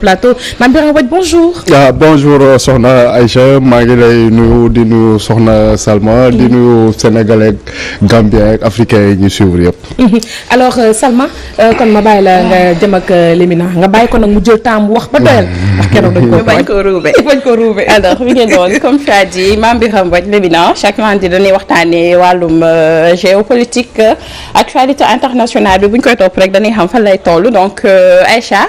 plateau Mame Birame Wathie bonjour. Bonjour soxna Aïcha maa ngi lay nuyu di nuyu soxna Salma di nuyu sénégalais gambien ak africain yi ñu suivre yëpp. alors Salma kon ma bàyyi la nga jëm ak Lemina nga bàyyi ko nag mu jël temps mu wax ba doyal ndax keroog dañ ko bañ ko ruube alors mi ngi doon comme tu as dit Mame Birame Wathie Lemina chaque lundi dañuy waxtaanee wàllum géopolitique actualité internationale bi bu ñu koy topp rek dañuy xam fan lay toll donc Aïcha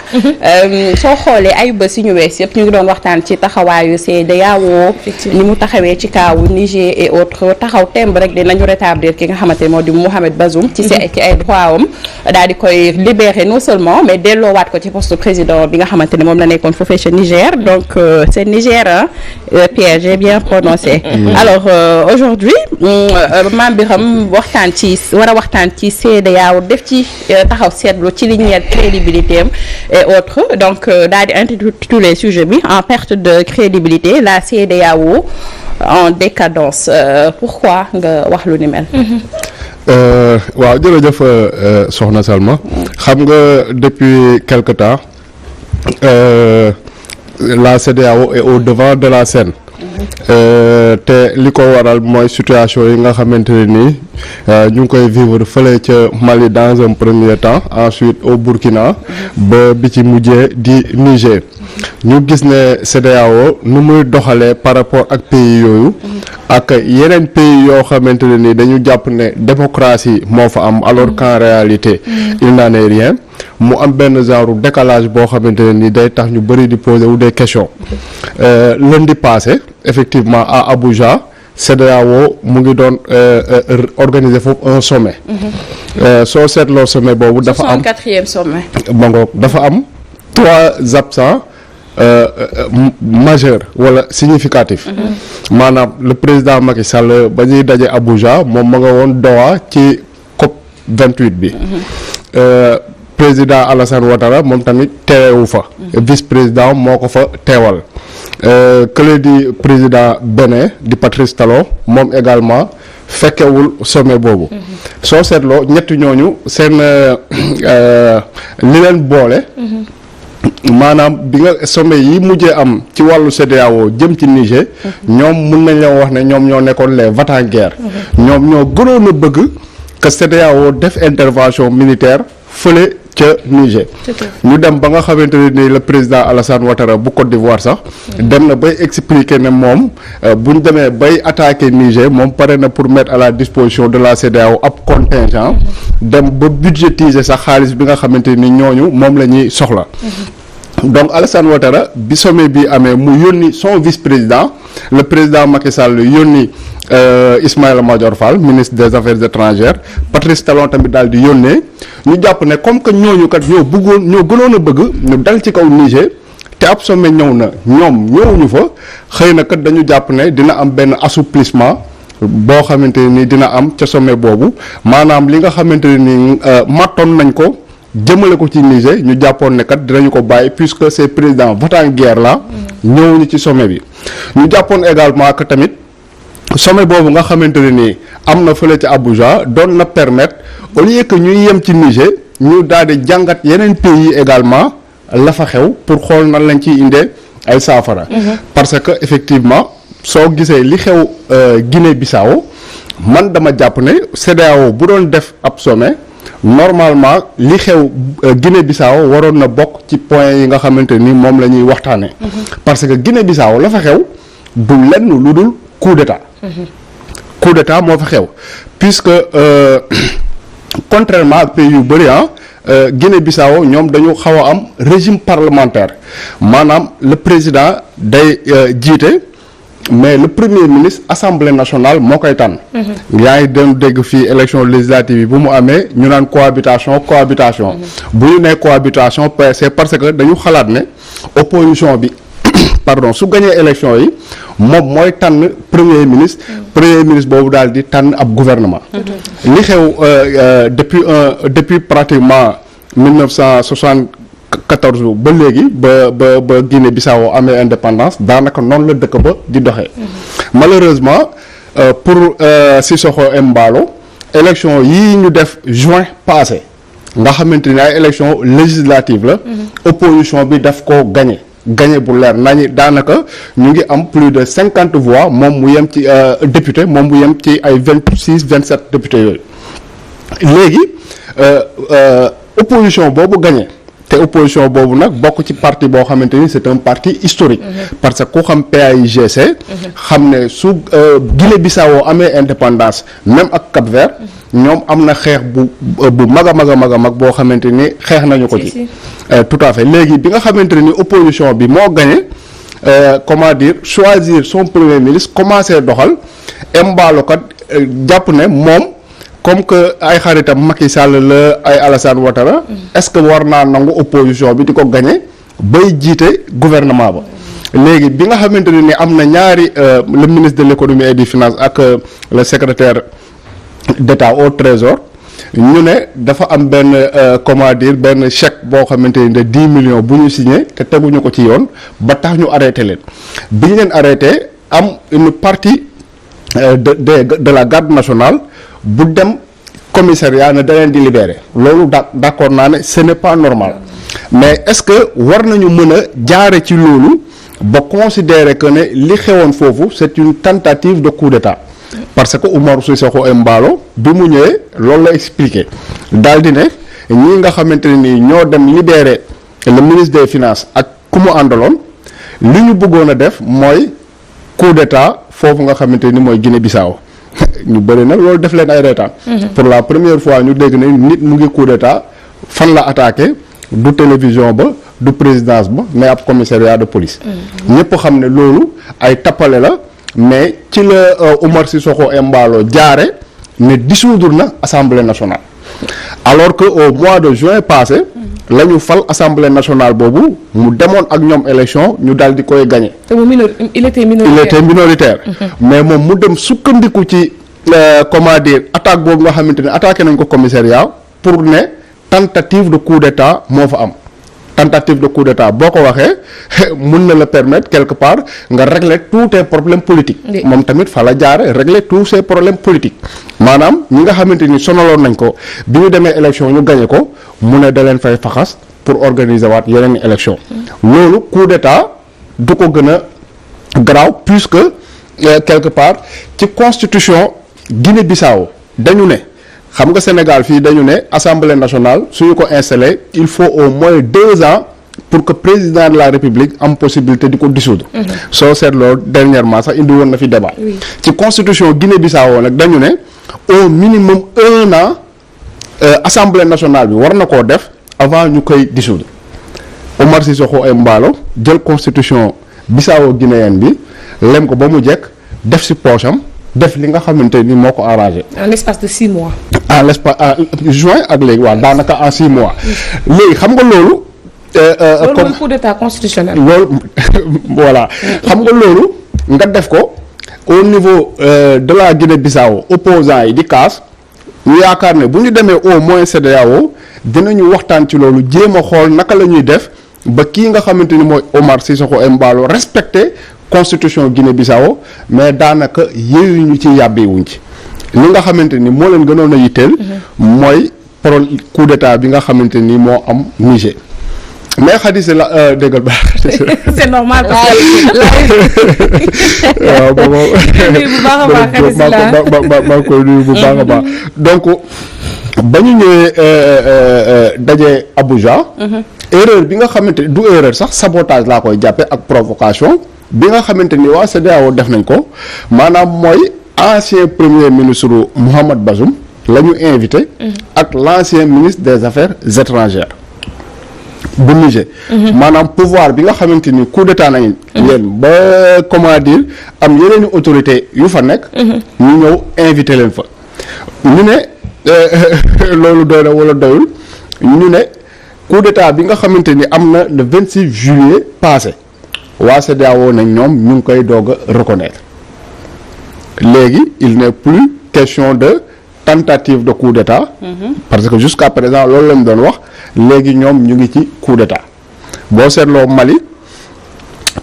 soo xoolee ay bés yu ñu wees yëpp ñu ngi doon waxtaan ci taxawaayu CEDEAO ni mu taxawee ci kaawu Niger et autres taxaw temb rek dinañu rétablir ki nga xamante ne moo di Mohamed Bazoum ci ay droit am daal di koy libérer non seulement mais delloowaat ko ci poste président bi nga xamante ne moom la nekkoon foofee ca Niger donc c'est Niger Pierre j'ai bien prononcé alors aujourd'hui Mame Birame waxtaan ci CEDEAO def ci taxaw seetlu ci li ñeel crédibilité am et autres donc daal di intitulé sujet bi en perte de crédibilité la CEDEAO en décadence pourquoi nga wax lu ni mel. waaw jërëjëf soxna Salma xam nga depuis quelque temps la CEDEAO est au devant de la scène. te li ko waral mooy situation yi nga xamante ne nii ñu ngi koy vivre fële ca Mali dans un premier temps ensuite au Burkina ba bi ci mujjee di Niger ñu gis ne CEDEAO nu muy doxalee par rapport ak pays yooyu ak yeneen pays yoo xamante ne nii dañu jàpp ne démocratie moo fa am alors qu'en réalité il n'en est rien mu am benn genre décalage boo xamante ne ni day tax ñu bëri di poser wu des questions lundi passé effectivement à Abuja CEDEAO mu ngi doon organiser foofu un sommet. soo seetloo sommet boobu. dafa am 64e sommet. bangoog dafa am 3 absents majeurs wala significatifs. maanaam le président Macky Sall ba ñuy daje Abuja moom ma nga woon Doha ci COP 28 bi. président Alassane Ouattara moom tamit teewu fa. vice président moo ko fa teewal. kële di président Bénin di Patrice Talon moom également fekkewul sommet boobu. soo seetloo ñetti ñooñu seen li leen boole. maanaam bi nga sommet yi mujjee am ci wàllu CEDEAO jëm ci Niger. ñoom mun nañ leen wax ne ñoom ñoo nekkoon les va-t-en-guerre. ñoom ñoo gënoon a bëgg que CEDEAO def intervention militaire fële ca Niger. ñu dem ba nga xamante ne ni le président Alassane Ouattara bu Côte d'Ivoire sax. dem na bay expliquer ne moom bu ñu demee bay attaquer Niger moom pare na pour mettre à la disposition de la CEDEAO ab contingent. dem ba budgétiser sax xaalis bi nga xamante ni ñooñu moom la ñuy soxla. donc Alassane Ouattara bi sommet bi amee mu yónni son vice-président le président Macky Sall yónni Ismaïla Madior Fall ministre des affaires étrangères Patrice Talon tamit daal di yónnee ñu jàpp ne comme que ñooñu kat ñoo gënoon a bëgg ñu dal ci kaw Niger te ab sommet ñëw na ñoom ñëwuñu fa xëy na kat dañu jàpp ne dina am benn assouplissement boo xamante ni dina am ca sommet boobu maanaam li nga xamante ne ni mattoon nañ ko. jëmale ko ci Niger ñu jàppoon ne kat dinañu ko bàyyi puisque ces présidents va-t-en-guerre là ñëwuñu ci sommet bi ñu jàppoon également que tamit sommet boobu nga xamante ne nii am na fële ci Abuja doon na permettre au lieu que ñuy yem ci Niger ñu daal di jàngat yeneen pays yi également la fa xew pour xool nan lañ ciy indee ay saafara. parce que effectivement soo gisee li xew Guinée-Bissau man dama jàpp ne CEDEAO bu doon def ab sommet. normalement li xew Guinée-Bissau waroon na bokk ci point yi nga xamante ni moom la ñuy waxtaanee. parce que Guinée-Bissau la fa xew du lenn lu dul coup d'état. coup d'état moo fa xew puisque contrairement ak pays yu bëri Guinée-Bissau ñoom dañu xaw a am régime parlementaire maanaam le président day jiite. mais le premier ministre assemblée nationale moo koy tànn. yaa ngi doon dégg fii élection législative yi bu mu amee ñu naan cohabitation. bu ñu nee cohabitation c'est parce que dañu xalaat ne opposition bi pardon su gañee élection yi moom mooy tànn premier ministre. premier ministre boobu daal di tànn ab gouvernement. li xew depuis pratiquement 1974 ba léegi ba Guinée-Bissau amee indépendance daanaka noonu la dëkk ba di doxee. malheureusement pour Sissoko Embalo élection yii ñu def juin passé nga xamante ni ay élection législative la opposition bi daf ko gagné bu leer nañu daanaka ñu ngi am plus de 50 voix moom mu yem ci député moom mu yem ci ay 26-27 députés yooyu léegi opposition boobu gagné te opposition boobu nag bokk ci parti boo xamante ni c'est un parti historique parce que ku xam PAIGC xam ne su Guinée-Bissau amee indépendance même ak Cap-Vert ñoom am na xeex bu mag a mag boo xamante ni xeex nañu ko ci tout à fait léegi bi nga xamante ni opposition bi moo gagné comment dire choisir son premier ministre commencé doxal Embalo kat jàpp ne moom comme que ay xaritam Macky Sall la ay Alassane Ouattara est-ce que war naa nangu opposition bi di ko gagné bay jiite gouvernement ba léegi bi nga xamante ne ni am na ñaari le ministre de l'économie et des finances ak le secrétaire d'État au trésor ñu ne dafa am benn comment dire benn chèque boo xamante ni de 10 millions bu ñu signé te teguñu ko ci yoon ba tax ñu arrêté leen bi ñu leen arrêté am une partie de la garde nationale bu dem commissariat ne da leen di libérer loolu d'accord naa ne ce n'est pas normal mais est-ce que war nañu mën a jaare ci loolu ba considérer que ne li xewoon foofu c'est une tentative de coup d'état parce que Oumar Sissoko Embalo bi mu ñëwee loolu la expliqué daal di ne ñii nga xamante ne nii ñoo dem libérer le ministre des finances ak ku mu àndaloon li ñu bëggoon a def mooy coup d'état foofu nga xamante ni mooy Guinée-Bissau ñu bëri nag loolu def leen ay reetaan pour la première fois ñu dégg ne nit mu ngi coup d'état fan la attaqué du télévision ba du présidence ba mais ab commissariat de police ñëpp xam ne loolu ay tappale la mais ci la Oumar Sissoko Embalo jaare ne dissoudre na assemblée nationale alors que au mois de juin passé la ñu fal assemblée nationale boobu mu demoon ak ñoom élection ñu daal di koy gagné. te il était minoritaire. Mais moom mu dem sukkandiku ci comment dire attaque boobu nga xamante ne attaqué nañ ko commissariat pour ne tentative de coup d'état moo fa am. Tentative de coup d'état boo ko waxee mun na la permettre quelque part nga régler tous tes problèmes politiques. moom tamit fa la jaare régler tous ces problèmes politiques maanaam ñi nga xamante ni sonaloon nañ ko bi ñu demee élection ñu gagné ko mu ne da leen fay faxas pour organiser waat yeneen élection loolu coup d'état du ko gën a garaaw puisque quelque part ci constitution Guinée-Bissau dañu ne xam nga Sénégal fii dañu ne assemblée nationale suñu ko installé il faut au moins 2 ans pour que président de la république am possibilité di ko dissoudre. soo seetloo dernièrement sax indi woon na fi débat. ci constitution Guinée-Bissau nag dañu ne au minimum 1 an assemblée nationale bi war na koo def avant ñu koy dissoudre Oumar Sissoko Embalo jël constitution bissau-guinéenne bi lem ko ba mu jekk def ci poche am def li nga xamante ni moo ko arrangé. en l'espace de 6 mois. en l'espace juin ak léegi waaw daanaka en 6 mois. léegi xam nga loolu. loolu mooy coup d'état constitutionnel. loolu voilà xam nga loolu nga def ko au niveau de la Guinée-Bissau opposants yi di kaas ñu yaakaar ne bu ñu demee au moins CEDEAO dinañu waxtaan ci loolu jéem a xool naka la ñuy def ba kii nga xamante ni mooy Oumar Sissoko Embalo respecté constitution Guinée-Bissau mais daanaka yéeyuñu ci yàbbiwuñ ci li nga xamante ni moo leen gënoon a yitteel. mooy coup d'état bi nga xamante ni moo am Niger. mais xadis la déggal ba. c'est normal parce que. waaw maa koy nuyu bu baax a baax donc ba ñu ñëwee daje Abuja. erreur bi nga xamante du erreur sax sabotage laa koy jàppe ak provocation bi nga xamante ni waa CEDEAO def nañ ko maanaam mooy ancien premier ministre Mohamed Bazoum la ñu invité. ak l'ancien ministre des affaires étrangères. bu Niger. maanaam pouvoir bi nga xamante ni coup d'état nañ leen ba comment dire am yeneen i autorité yu fa nekk. ñu ñëw invité leen fa. ñu ne loolu doy na wala doyul ñu ne coup d'état bi nga xamante ni am na le 26 juillet passé waa CEDEAO nañ ñoom ñu ngi koy doog a reconnaître léegi il n'est plus question de tentative de coup d'état. parce que jusqu'à présent loolu lañ doon wax léegi ñoom ñu ngi ci coup d'état boo seetloo Mali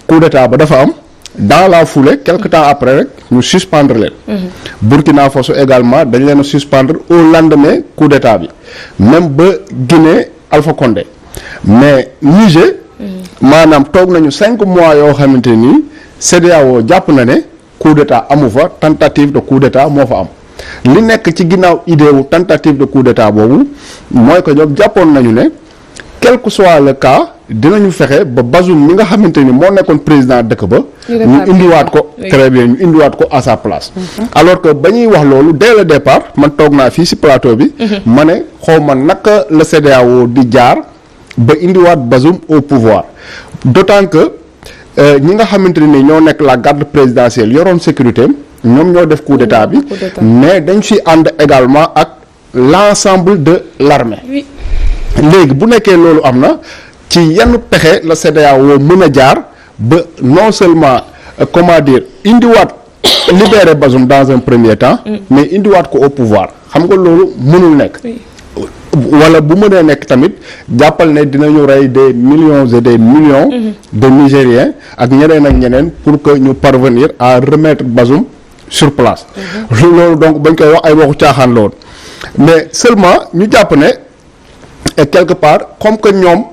coup d'état ba dafa am dans la foulée quelque temps après rek ñu suspendre leen. Burkina Faso également dañ leen a suspendre au lendemain coup d'état bi même ba Guinée Alpha Condé mais Niger. maanaam toog nañu 5 mois yoo xamante ni CEDEAO jàpp na ne coup d'état amu fa tentative de coup d'état moo fa am li nekk ci ginnaaw idée wu tentative de coup d'état boobu mooy que ñoom jàppoon nañu ne quel que soit le cas dinañu fexe ba Bazoum mi nga xamante ni moo nekkoon président dëkk ba ñu indiwaat ko très bien ñu indiwaat ko à sa place alors que ba ñuy wax loolu dès le départ man toog naa fii ci plateau bi ma ne xaw ma naka la CEDEAO di jaar ba indiwaat Bazoum au pouvoir d'autant que ñi nga xamante ni ñoo nekk la garde présidentielle yoroon sécurité ñoom ñoo def coup d'état bi mais dañ ci ànd également ak l'ensemble de l'armée léegi bu nekkee loolu am na ci yenn pexe la CEDEAO mën a jaar ba non seulement comment dire indiwaat libérer Bazoum dans un premier temps mais indiwaat ko au pouvoir xam nga loolu mënul nekk wala bu mënee nekk tamit jàppal ne dinañu rey des millions et des millions de Nigériens ak ñeneen pour que ñu parvenir à remettre Bazoum sur place loolu donc bañ koy wax ay waxu caaxaan la woon mais seulement ñu jàpp ne et quelque part comme que ñoom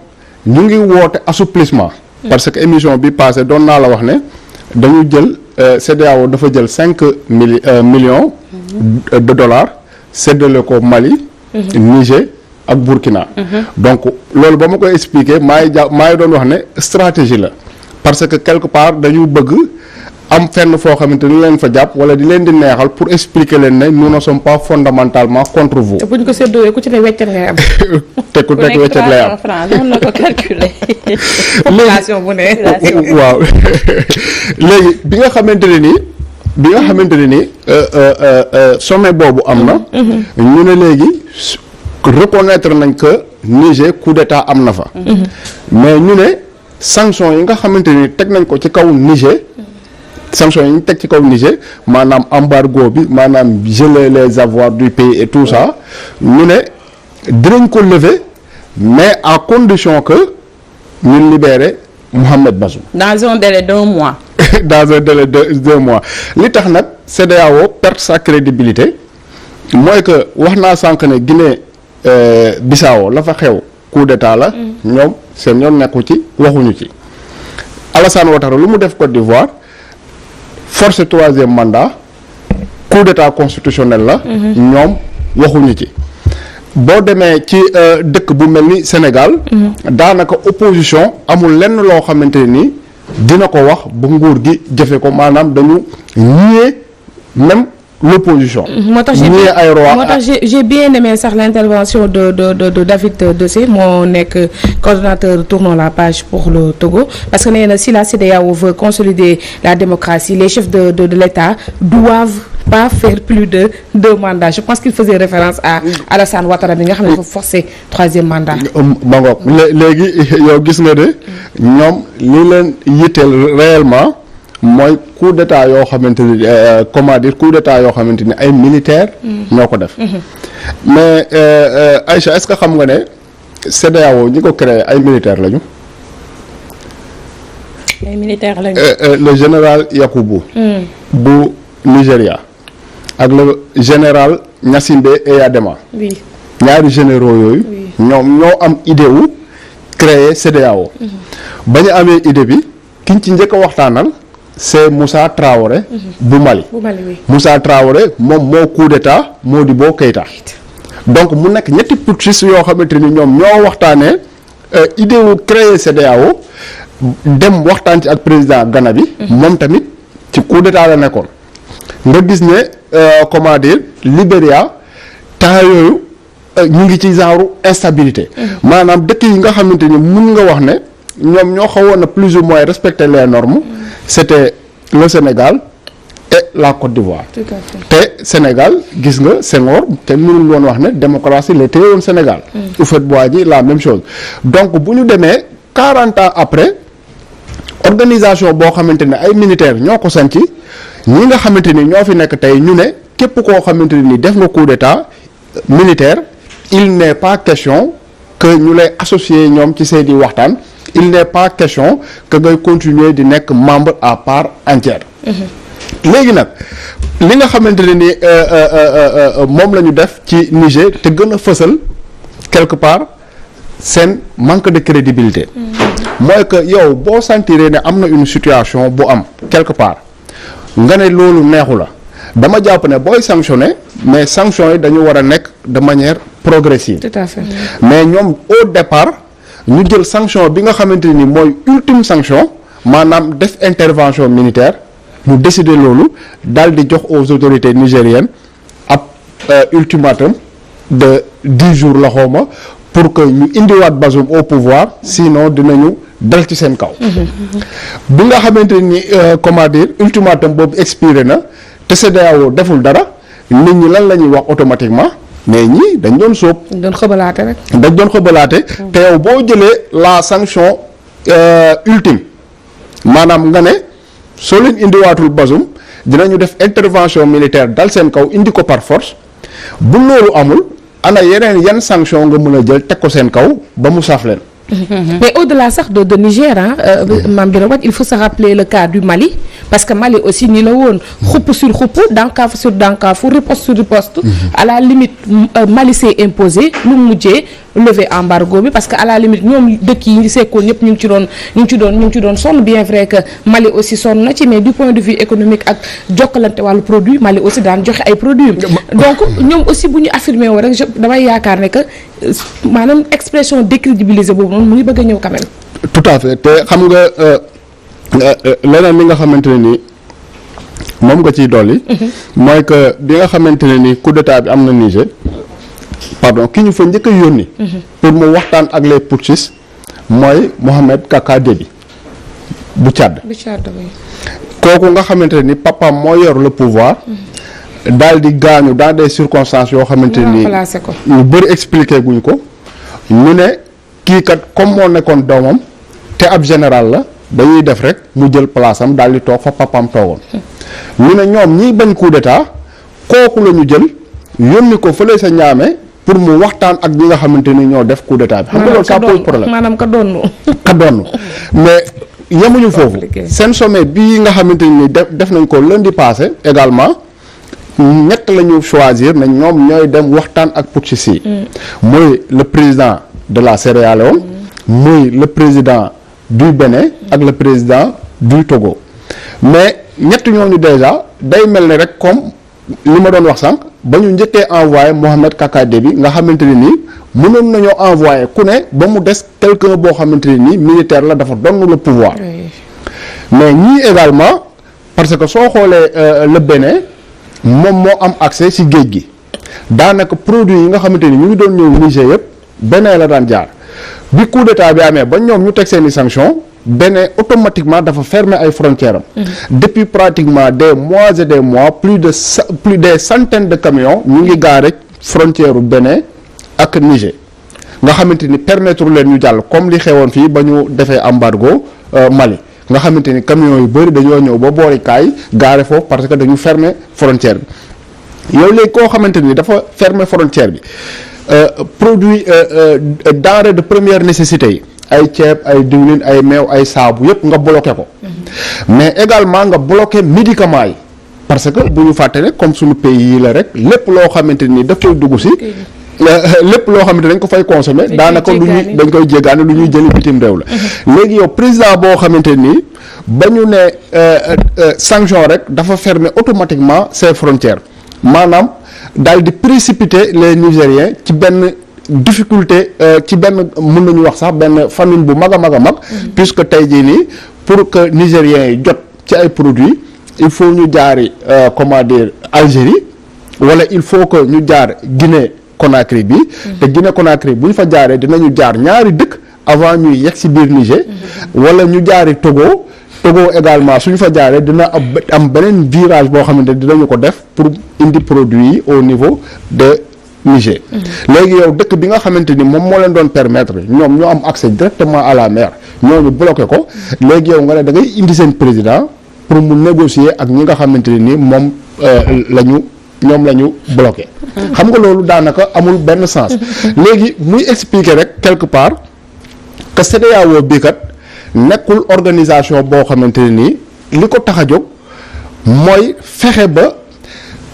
ñu ngi woote assouplissement parce que émission bi passé doon naa la wax ne dañu jël CEDEAO dafa jël 5 millions de dollars séddale ko Mali Niger ak Burkina donc loolu ba ma koy expliquer maa ngi doon wax ne stratégie la parce que quelque part dañu bëgg am fenn foo xamante ni leen fa jàpp wala di leen di neexal pour expliquer leen ne nous ne sommes pas fondamentalement contre vous. te bu ñu ko séddoo ku ci ne weccet lay am. te ku nekk weccet lay am noonu la ko calculer. population bu ne. waaw léegi bi nga xamante ne nii sommet boobu am na. ñu ne léegi reconnaître nañ que Niger coup d'état am na fa. mais ñu ne sanctions yi nga xamante ni teg nañ ko ci kaw Niger. sanctions yi ñu teg ci kaw Niger maanaam embargo bi maanaam geler les avoirs du pays et tout ça ñu ne dinañ ko lever mais à condition que ñu libérer Mohamed Bazoum. dans un délai d'1 mois. dans un délai de 2 mois li tax nag CEDEAO perte sa crédibilité mooy que wax naa sànq ne Guinée Bissau la fa xew coup d'état la. ñoom seen yoon nekku ci waxuñu ci Alassane Ouattara lu mu def Côte d'Ivoire. force 3e mandat coup d'état constitutionnel la ñoom waxuñu ci boo demee ci dëkk bu mel ni Sénégal daanaka opposition amul lenn loo xamante ni dina ko wax ba nguur gi jëfe ko maanaam dañu nier même l'opposition moo tax j'ai bien aimé sax l'intervention de David Dossé moo nekk coordonnateur tournons la page pour le Togo parce que nee na si la CEDEAO veut consolider la démocratie les chefs de l'État doivent pas faire plus de 2 mandats je pense qu'il faisait référence à Alassane Ouattara bi nga xam ne dafa forcer 3e mandat ba ngoog léegi yow gis nga de ñoom li leen yitteel réellement mooy coup d'état yoo xamante ni comment dire coup d'état yoo xamante ni ay militaires ñoo ko def mais Aïcha est-ce que xam nga ne CEDEAO ñi ko créé ay militaires lañu. ay militaires lañu. Le général Yakubu. bu Nigéria ak le général Gnassingbé Eyadema. oui ñaari généraux yooyu. ñoom ñoo am idée wu créer CEDEAO. ba ñu amee idée bi kiñ ci njëkk a waxtaanal. c'est Moussa Traoré. bu Mali. oui. Moussa Traoré moom moo coup d'état Modibo Keïta. donc mu nekk ñetti putschistes yoo xamante ni ñoom ñoo waxtaanee idée wu créer CEDEAO dem waxtaan ci ak président Ghana bi. moom tamit ci coup d'état la nekkoon. nga gis ne comment dire Libéria temps yooyu ñu ngi ci genre instabilité. maanaam dëkk yi nga xamante ni mun nga wax ne ñoom ñoo xawoon na plus ou moins respecter les normes. c'était le Sénégal et la Côte d'Ivoire. Tout à fait. te Sénégal gis nga Senghor kenn mënul woon wax ne démocratie la téye woon Sénégal. Houphouët-Boigny la même chose donc bu ñu demee 40 ans après organisation boo xamante ne ay militaires ñoo ko sanc ñi nga xamante ni ñoo fi nekk tey ñu ne képp koo xamante ni def nga coup d'état militaire il n'est pas question que ñu lay associer ñoom ci seeni waxtaan il n'est pas question que ngay continuer di nekk membre à part entière. léegi nag li nga xamante ne ni moom la ñu def ci Niger te gën a fësal quelque part seen manque de crédibilité. mooy que yow boo sentiree ne am na une situation bu am quelque part nga ne loolu neexu la dama jàpp ne booy sanctionner mais sanctions yi dañu war a nekk de manière progressive. Tout à fait. mais ñoom au départ ñu jël sanction bi nga xamante ni mooy ultime sanction maanaam def intervention militaire ñu décider loolu daal di jox aux autorités nigériennes ab ultimatum de 10 jours la xawma pour que ñu indiwaat Bazoum au pouvoir sinon dinañu dal ci seen kaw. bi nga xamante ni comment dire ultimatum boobu expiré na te CEDEAO deful dara nit ñi lan la ñuy wax automatiquement mais ñii dañ doon sóob. dañ doon xëbalaate rek. dañ doon xëbalaate te yow boo jëlee la sanction ultime maanaam nga ne soo leen indiwaatul Bazoum dinañu def intervention militaire dal seen kaw indi ko par force bu loolu amul ana yeneen yan sanction nga mën a jël teg ko seen kaw ba mu saaf leen. Mais au-delà sax de Niger Mame Birame Wathie il faut se rappeler le cas du Mali parce que Mali aussi ni la woon xupp sur xupp dànkaafu sur dànkaafu riposte sur riposte à la limite Mali s'est imposé lu mujjee lever embargo bi parce que à la limite ñoom dëkk yi ñu sekkoon ñëpp ñu ngi ci doon sonn bien vrai que Mali aussi sonn na ci mais du point de vue économique ak jokkalante wàllu produit Mali aussi daan joxe ay produits donc ñoom aussi bu ñu affirmé woo rek damay yaakaar ne que maanaam expression décrédibilisée boobu noonu mu ngi bëgg a ñëw quand même. tout à fait te xam nga leneen li nga xamante ne nii moom nga ciy dolli. mooy que bi nga xamante ne nii coup d'état bi am na Niger pardon ki ñu fa njëkk a yónni. pour mu waxtaan ak les putschistes mooy Mohamed Kaka Déby bu Tchad. kooku nga xamante ne ni papaam moo yor le pouvoir. daal di gaañu dans des circonstances yoo xamante ni ñu bëri expliqué guñ ko ñu ne kii kat comme moo nekkoon doomam te ab général la dañuy def rek mu jël place am daal di toog fa papaam toogoon ñu ne ñoom ñiy bañ coup d'état kooku la ñu jël yónni ko fële sa ñaame pour mu waxtaan ak ñi nga xamante ni ñoo def coup d'état bi. xam nga loolu ça pose problème maanaam ka doon mais yemuñu foofu seen sommet bii nga xamante ni def nañ ko lundi passé également. ñett la ñu choisir na ñoom ñooy dem waxtaan ak putschistes yi mooy le président de la Sierra Leone muy le président du Bénin ak le président du Togo mais ñett ñooñu déjà day mel ni rek comme li ma doon wax sànq ba ñu njëkkee envoyé Mohamed Kaka Déby nga xamante ne nii mënoon nañoo envoyé ku ne ba mu des quelqu'un boo xamante ne nii militaire la dafa donn le pouvoir mais ñii également parce que soo xoolee le Bénin moom moo am accès ci géej gi daanaka produit yi nga xamante ni ñu ngi doon ñëw Niger yëpp Bénin la daan jaar bi coup d'état bi amee ba ñoom ñu teg seeni sanction Bénin automatiquement dafa fermer ay frontières am depuis pratiquement des mois et des mois plus des centaines de camions ñu ngi gaare frontière u Bénin ak Niger nga xamante ni permettre leen ñu jàll comme li xewoon fii ba ñu defee embargo Mali nga xamante ni camions yu bëri dañoo ñëw ba boori kaay gaare foofu parce que dañu fermer frontière bi yow léegi koo xamante ni dafa fermer frontière bi produit denrées de première nécessité yi ay ceeb ay diwlin ay meew ay saabu yëpp nga bloqué ko mais également nga bloqué médicaments yi parce que bu ñu fàtte ne comme suñu pays yi la rek lépp loo xamante ni dafay dugg si lépp loo xamante dañ ko fay consommer daanaka lu ñuy dañ koy jéggaane lu ñuy jëli bitim réew la léegi yow président boo xamante nii ba ñu ne sanction rek dafa fermer automatiquement ses frontières maanaam daal di précipiter les Nigériens ci benn difficulté ci benn mën nañu wax sax benn famine bu mag a mag puisque tey jii nii pour que Nigériens yi jot ci ay produits il faut ñu jaari comment dire Algérie wala il faut que ñu jaar Guinée Conakry bi te Guinée Conakry bu ñu fa jaaree dinañu jaar ñaari dëkk avant ñuy yegg ci biir Niger wala ñu jaari Togo également suñu fa jaaree dina am beneen virage boo xamante ne dinañu ko def pour indi produit yi au niveau de Niger léegi yow dëkk bi nga xamante ni moom moo leen doon permettre ñoom ñoo am accès directement à la mer ñooñu bloqué ko léegi yow nga ne da ngay indi seen président pour mu négocier ak ñi nga xamante ne ni moom ñoom la ñu bloqué xam nga loolu daanaka amul benn sens léegi muy expliquer rek quelque part que CEDEAO bii kat nekkul organisation boo xamante ne nii li ko tax a jóg mooy fexe ba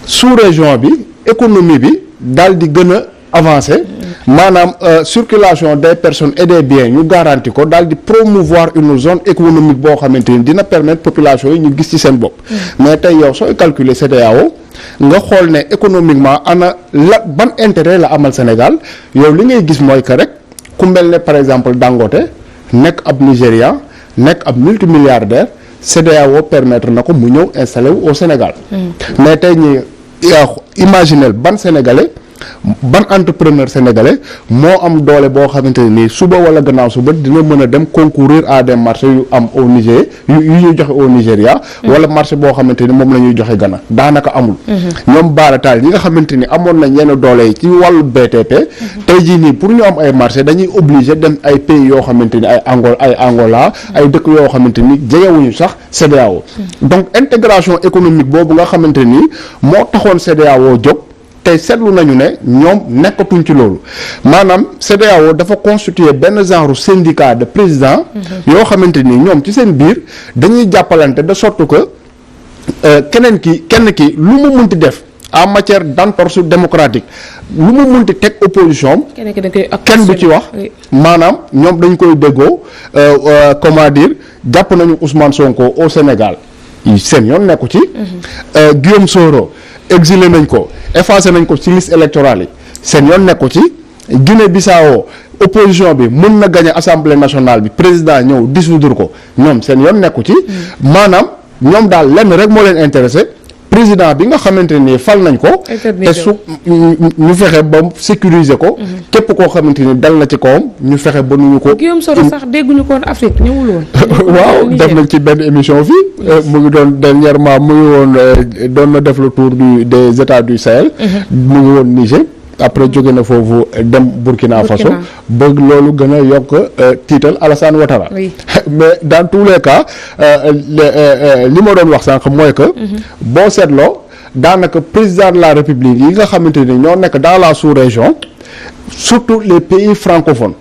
sous-région bi économie bi daal di gën a avancer maanaam circulation des personnes et des biens ñu garanti ko daal di promouvoir une zone économique boo xamante ni dina permettre population yi ñu gis ci seen bopp. mais tey yow sooy calculer CEDEAO nga xool ne économiquement ana la ban intérêt la amal Sénégal yow li ngay gis mooy que rek ku mel ne par exemple Dangote nekk ab Nigérian nekk ab multimilliardaire CEDEAO permettre na ko mu ñëw installé wu au Sénégal. mais tey ñi imaginel ban Sénégalais. ban entrepreneur sénégalais moo am doole boo xamante ne nii suba wala gannaaw suba dina mën a dem concourir à des marchés yu am au Niger yu ñuy joxe au Nigéria. wala marché boo xamante ni moom la ñuy joxe Ghana daanaka amul. ñoom baarataal ñi nga xamante ni amoon nañ yenn doole yi ci wàllu BTP. tey jii nii pour ñu am ay marché dañuy obligé dem ay pays yoo xamante ni ay Angola ay dëkk yoo xamante ni jegewuñu sax CEDEAO. donc intégration économique boobu nga xamante ni moo taxoon CEDEAO jóg. tey seetlu nañu ne ñoom nekkatuñ ci loolu maanaam CEDEAO dafa constituer benn genre syndicat de président yoo xamante ni ñoom ci seen biir dañuy jàppalante de sorte que kenn ki lu mu munti def en matière d'entorse démocratique lu mu munti teg opposition kenn du ci wax maanaam ñoom dañ koy déggoo comment dire jàpp nañu Ousmane Sonko au Sénégal seen yoon nekku ci Guillaume Soro exilé nañ ko effacé nañ ko ci liste électorale yi seen yoon nekku ci Guinée Bissau opposition bi mën na gagner assemblée nationale bi président ñëw dissoudre ko ñoom seen yoon nekku ci maanaam ñoom daal lenn rek moo leen intéressé président bi nga xamante ni fal nañ ko te su ñu fexe ba sécuriser ko képp koo xamante ni dal na ci kawam ñu fexe ba nuñu ko Guillaume Soro sax dégguñu ko woon Afrique ñëwul woon waaw def nañ ci benn émission fii mu ngi doon dernièrement mu ngi woon doon na def le tour des états du Sahel mu ngi woon Niger après jóge na foofu dem Burkina Faso bëgg loolu gën a yokk tiital Alassane Ouattara mais dans tous les cas li ma doon wax sànq mooy que boo seetloo daanaka président de la République yi nga xamante ni ñoo nekk dans la sous-région surtout les pays francophones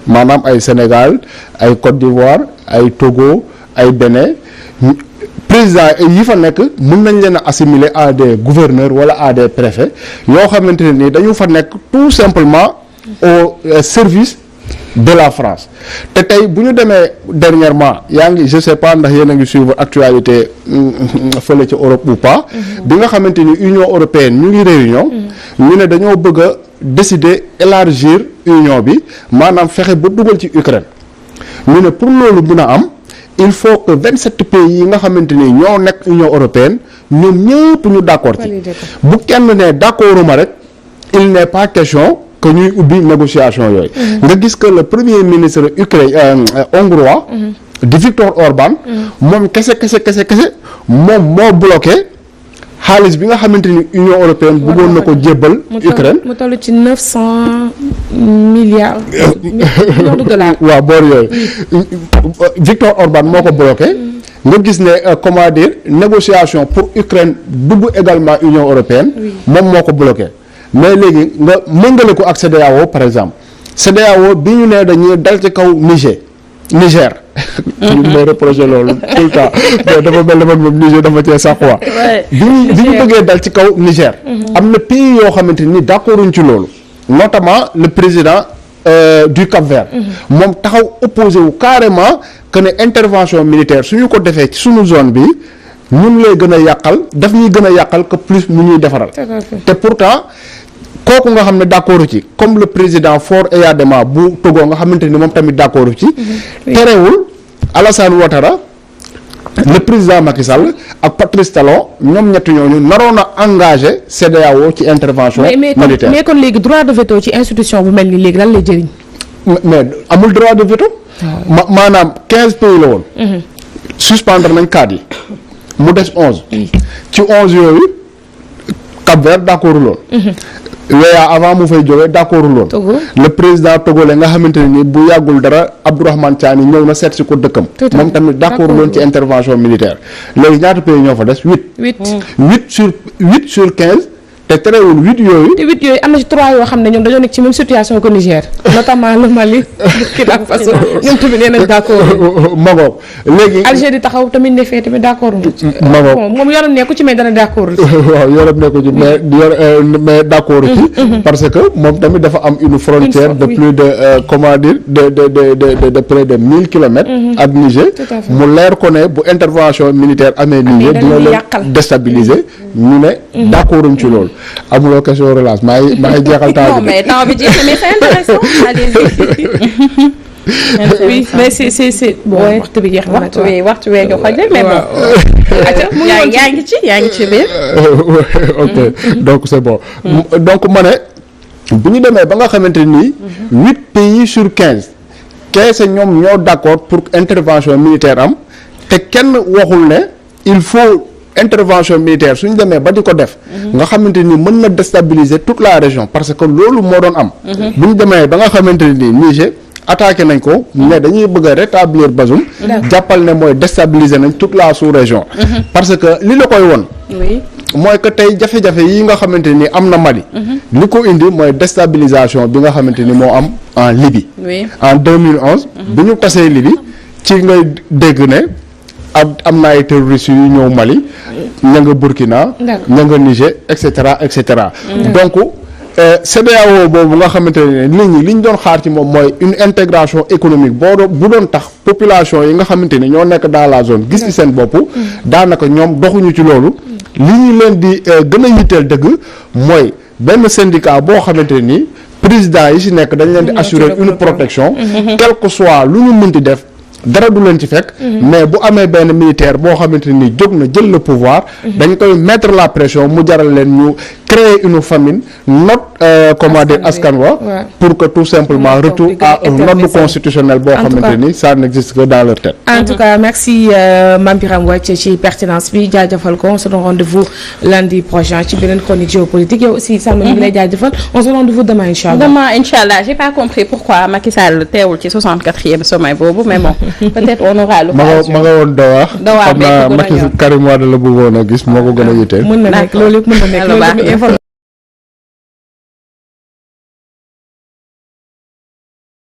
maanaam ay Sénégal ay Côte d'Ivoire ay Togo ay Bénin président yi fa nekk mën nañ leen a assimiler à des gouverneurs wala à des préfets yoo xamante ne ni dañu fa nekk tout simplement au service de la France te tey bu ñu demee dernièrement yaa ngi je sais pas ndax yéen a ngi suivre actualité fële ci Europe ou pas bi nga xamante ni Union européenne ñu ngi réunion ñu ne dañoo bëgg a décider élargir union bi maanaam fexe ba dugal ci Ukraine ñu ne pour loolu mën a am il faut que 27 pays yi nga xamante ni ñoo nekk Union européenne ñoom ñëpp ñu d'accord ci bu kenn ne d'accorduma rek il n'est pas question que ñuy ubbi négociation yooyu nga gis que le premier ministre hongrois di Viktor Orban moom kese moom moo bloqué xaalis bi nga xamante ni Union européenne bëggoon na ko jébbal Ukraine mu toll ci 900 milliards de dollars waaw boor yooyu Viktor Orban moo ko bloqué nga gis ne comment dire négociation pour Ukraine dugg également Union européenne moom moo ko bloqué mais léegi nga méngale ko ak CEDEAO par exemple CEDEAO bi ñu ne dañuy dal ci kaw Niger ñu may reproché loolu tout le temps mais dafa mel ne man moom Niger dafa cee sax quoi bi ñu bëggee dal ci kaw Niger am na pays yoo xamante ni d'accorduñ ci loolu notamment le président du Cap-Vert moom taxaw opposé wu carrément que ne intervention militaire suñu ko defee ci suñu zone bi ñun lay gën a yàqal daf ñuy gën a yàqal que plus mu ñuy defaral te pourtant kooku nga xam ne d'accord ci comme le président Faure Eyadema bu Togo nga xamante ni moom tamit d'accord ci terewul Alassane Ouattara le président Macky Sall ak Patrice Talon ñoom ñetti ñooñu naroon a engagé CEDEAO ci intervention militaire mais kon léegi droit de veto ci institution bu mel ni léegi lan lay jëriñ mais amul droit de veto maanaam 15 pays la woon suspendre nañ 4 yi mu des 11 ci 11 yooyu Cap-Vert d'accord loon weeyaa avant mu fay jógee d'accord loon le président togolais nga xamante ne ni bu yàggul dara Abdourahmane Tiani ñëw na seet si ko dëkkam moom tamit d'accord loon ci intervention militaire léegi ñaata pays ñoo fa des 8 sur 15 te terewul 8 yooyu. te 8 yooyu am na ci 3 yoo xam ne ñoom dañoo nekk ci même situation que Niger notamment le Mali Burkina Faso ñoom tamit nee nañ d'accord. Magoog léegi. Algérie taxaw tamit ne fee tamit d'accord. Magoog moom yoonam nekku ci mais dana d'accord. waaw yoonam nekku ci mais d'accord ci. parce que moom tamit dafa am une frontière de plus de comment dire de près de 1000 kilomètres. ak Niger mu leer ko ne bu intervention militaire amee Niger dina leen déstabiliser ñu ne d'accorduñ ci loolu amuloo question relance maa ngi jeexal temps bi. non mais temps bi jeex mais c'est intéressant allez-y. oui mais c'est bon waxtu bi jeex na waxtu wee nga xoj mais bon. yaa ngi ci biir. ok donc c'est bon. donc ma ne bu ñu demee ba nga xamante ni 8 pays sur 15 ñoom ñoo d'accord pour intervention militaire am te kenn waxul ne il faut intervention militaire suñu demee ba di ko def. nga xamante ni mën na déstabiliser toute la région parce que loolu moo doon am. bu ñu demee ba nga xamante ni Niger attaqué nañ ko mais dañuy bëgg a rétablir Bazoum. jàppal ne mooy déstabiliser nañ toute la sous-région. parce que li la koy won mooy que tey jafe-jafe yi nga xamante ni am na Mali. li ko indi mooy déstabilisation bi nga xamante ni moo am en Libye. en 2011. bi ñu tasee Libye ci ngay dégg ne am na ay terroristes yu ñëw Mali. ña nga Burkina. ña nga Niger et cetera et cetera. donc CEDEAO boobu nga xamante ne nit ñi li ñu doon xaar ci moom mooy une intégration économique bu doon tax population yi nga xamante ni ñoo nekk dans la zone gis ci seen bopp. daanaka ñoom doxuñu ci loolu. li ñu leen di gën a yitteel dëgg mooy benn syndicat boo xamante ni président yi ci nekk dañ leen di assurer une protection. quel que soit lu ñu mënti def dara du leen ci fekk. mais bu amee benn militaire boo xamante ni jóg na jël le pouvoir. dañ koy mettre la pression mu jaral leen ñu créer une famine comment dire askan wa pour que tout simplement retour à un ordre constitutionnel boo xamante ni ça n'existe que dans leur tête. en tout cas merci Mame Birame Wathie ci pertinence bi jaajëfal ko on se donne rendez-vous lundi prochain ci beneen chronique géopolitique yow aussi Salma mi ngi lay jaajëfal on se donne rendez-vous demain inchallah. demain inchallah j'ai pas compris pourquoi Macky Sall teewul ci 64e sommet boobu mais bon peut-être on aura l'occasion. ma nga woon Doha. xam naa Macky Karim Wade la bëggoon a gis moo ko gën a yitteel. mën na nekk loolu yëpp mën na nekk